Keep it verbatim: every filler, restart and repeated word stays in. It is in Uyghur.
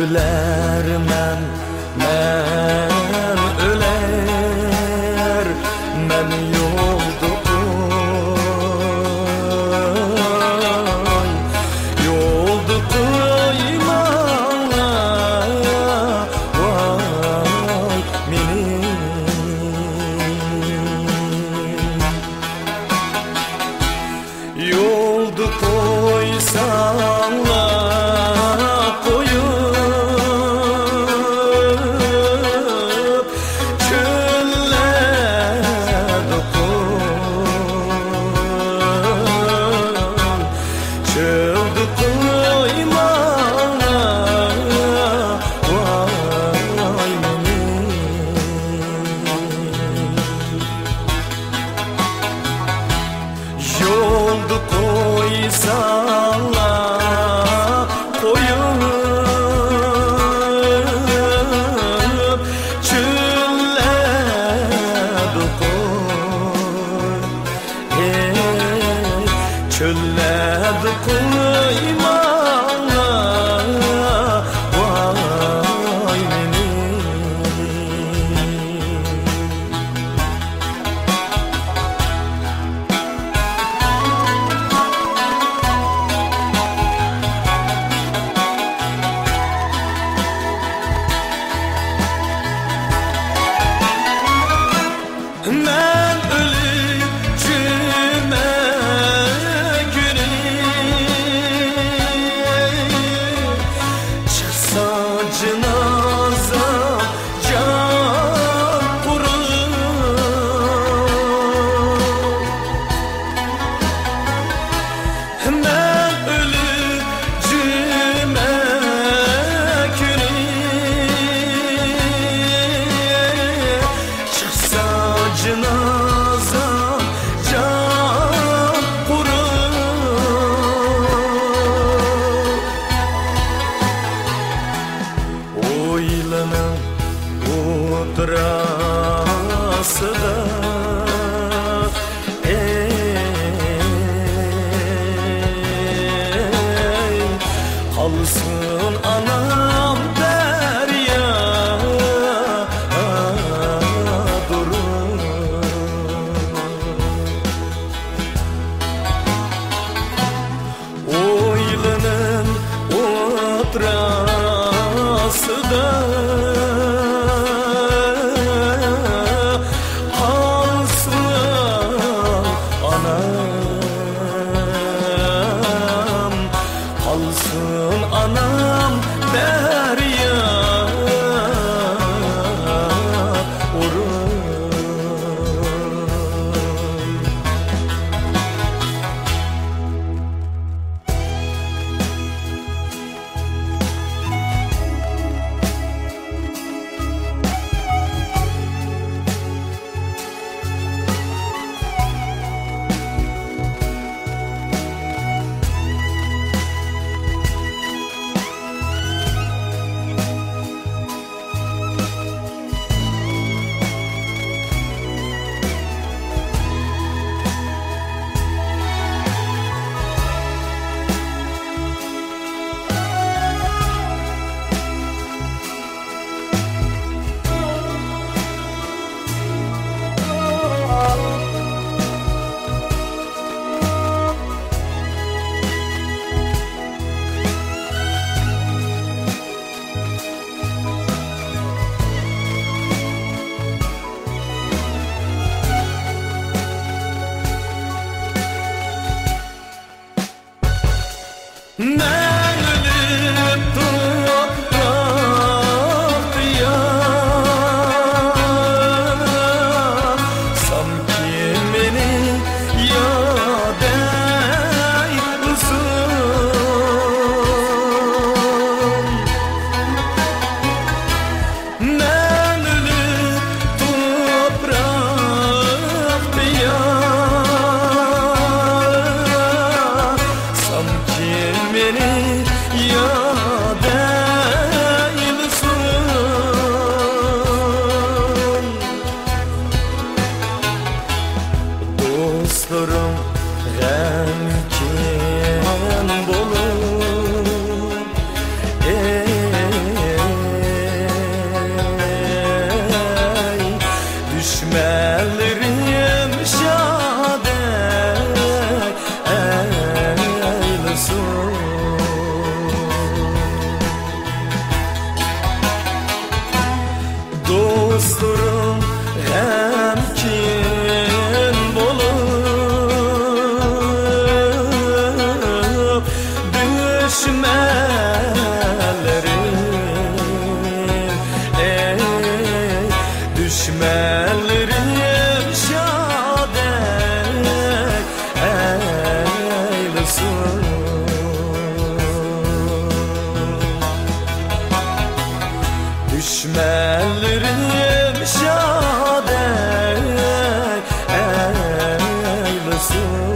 ئۆلەرمەن مەن، ئۆلەرمەن يولدا قوي، يولدا قويماڭلار، ۋاي مېنى. يولدا قويساڭلار قويۇپ، چۆللەردە قوي، چۆلدە قويماڭلار، ۋاي مېنى. يولدا قويساڭلار قويۇپ، چۆللەردە قوي، ئەي، چۆللەردە قويماڭلار، ۋاي مېنى. مەن ئۆلۈپ جۈمە كۈنى، چىقسا جىنازا جان قۇرۇپ. مەن ئۆلۈپ جۈمە كۈنى، چىقسا جىنازا جان قۇرۇپ. ھويلىنىڭ ئوت راسىدا، ئەي، قالسۇن ئانام دەريا دۇرۇپ. ھويلىنىڭ ئوت راسىدا، دوستلىرىم غەمكىن بولۇپ، دۈشمەنلىرىم، ئەي، دۈشمەنلىرىم شاد ئەيلىسۇن. دۈشمەنلىرىم شاد ئەيلىسۇن.